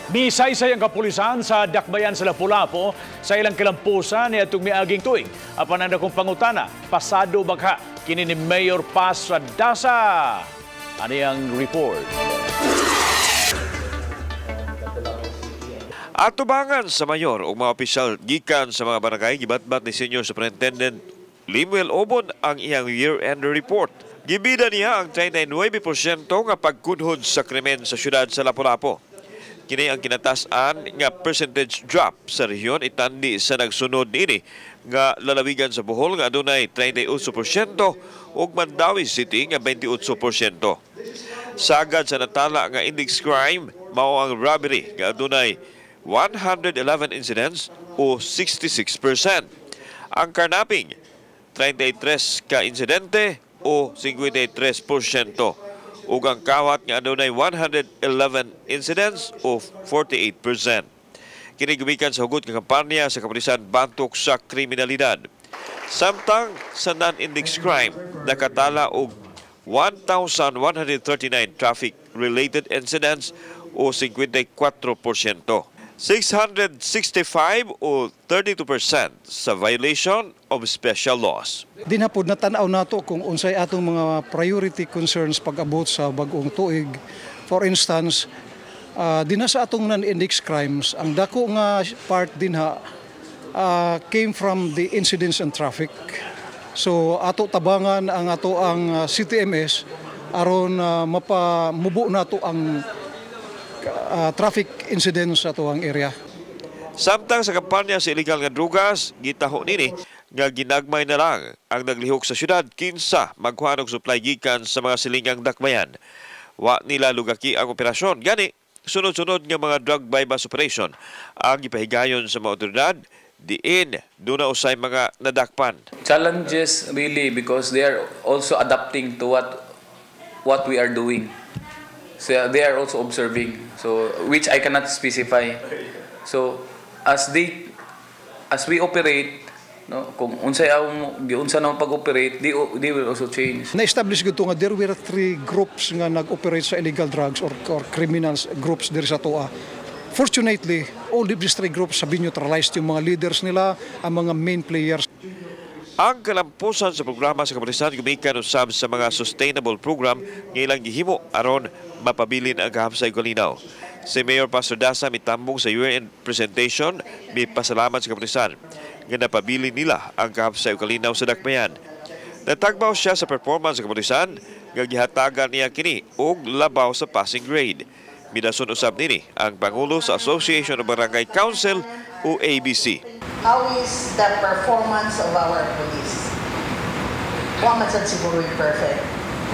Misaysay ang kapulisan sa Dakbayan sa Lapu-Lapu sa ilang kalampusan niadtong miaging tuig. Apan ang dakong pangutana, pasado bagha kini ni Mayor Paz Dasa? Ano ang report? Atubangan sa mayor ug mga opisyal gikan sa mga barangay, gibatbat ni Senior Superintendent Limuel Obon ang iyang year-end report. Gibida niya ang 39% nga pagkunhod sa krimen sa syudad sa Lapu-Lapu. Kini ang kinatas-an nga percentage drop sa rehiyon itandi sa nagsunod niini nga lalawigan sa Bohol nga adunay 38% ug Mandaue City nga 28%. Sagad sa natala nga index crime mao ang robbery nga adunay 111 incidents o 66%. Ang carnapping, 33 ka insidente o 53%. Ug ang kawat nga adunay 111 incidents o 48%. Kini gumikan sa hugot nga kampanya sa kapulisan batok sa kriminalidad. Samtang sa non-index crime, nakatala og 1,139 traffic-related incidents o 54%. 665 o 32% sa violation of special laws. Dinha pod natanaw nato kung unsay atong mga priority concerns pag-abot sa bag-ong tuig. For instance, dinha sa atong non-index crimes, ang dako nga part dinha came from the incidents and traffic. So ato tabangan ang ato ang CTMS aron mapamubo nato ang traffic incidents sa atuang area. Samtang sa kampanya sa illegal nga drugas, gitaho nini nga ginagmay na lang ang naglihok sa syudad kinsa magkuha og supply gikan sa mga silingang dakbayan. Wa nila lugaki ang operasyon. Gani, sunod-sunod nga mga drug buy-bust operation ang gipahigayon sa mga otoridad diin duna usay mga nadakpan. Challenges really because they are also adapting to what we are doing. So they are also observing, so which I cannot specify. So as we operate, no, kung unsay ang giunsa na pag-operate, they will also change. Na-establish gud nga there were three groups nga nag-operate sa illegal drugs or criminals groups diri sa atoa. Fortunately, all of these three groups have been neutralized, yung mga leaders nila, ang mga main players. Ang kalampusan sa programa sa kapulisan gumikan usab sa mga sustainable program nga ilang gihimo aron mapabilin ang kahapsay kalinaw. Si Mayor Pastor Dasa mitambong sa year-end presentation, mipasalamat sa kapulisan nga napabilin nila ang kahapsay kalinaw sa dakbayan. Natagbaw siya sa performance sa kapulisan nga gihatagan niya kini og labaw sa passing grade. Midason usab nini ang Pangulo sa Association of Barangay Council o ABC. How is the performance of our police? Wa man sad siguro yung perfect.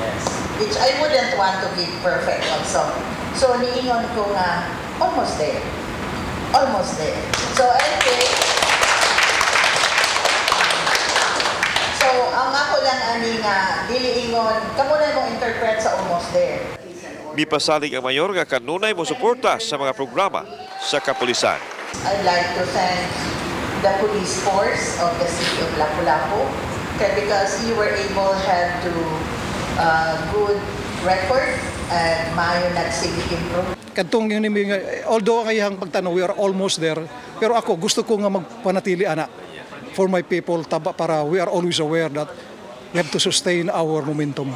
Yes. Which I wouldn't want to give perfect also. So niingon ko nga almost there. Almost there. So anyway, so ang ako lang ani nga dili ingon kamo na mo interpret sa almost there. Mipasalig ang mayor nga kanunay mo suporta sa mga programa sa kapulisan. I'd like to thank the police force of the city of Lapu-Lapu because you were able to have to good record and maayo nagsige improve. Kadtong yun, although ang iyang pagtanaw, we are almost there, pero ako gusto ko nga magpanatili ana for my people taba para we are always aware that we have to sustain our momentum.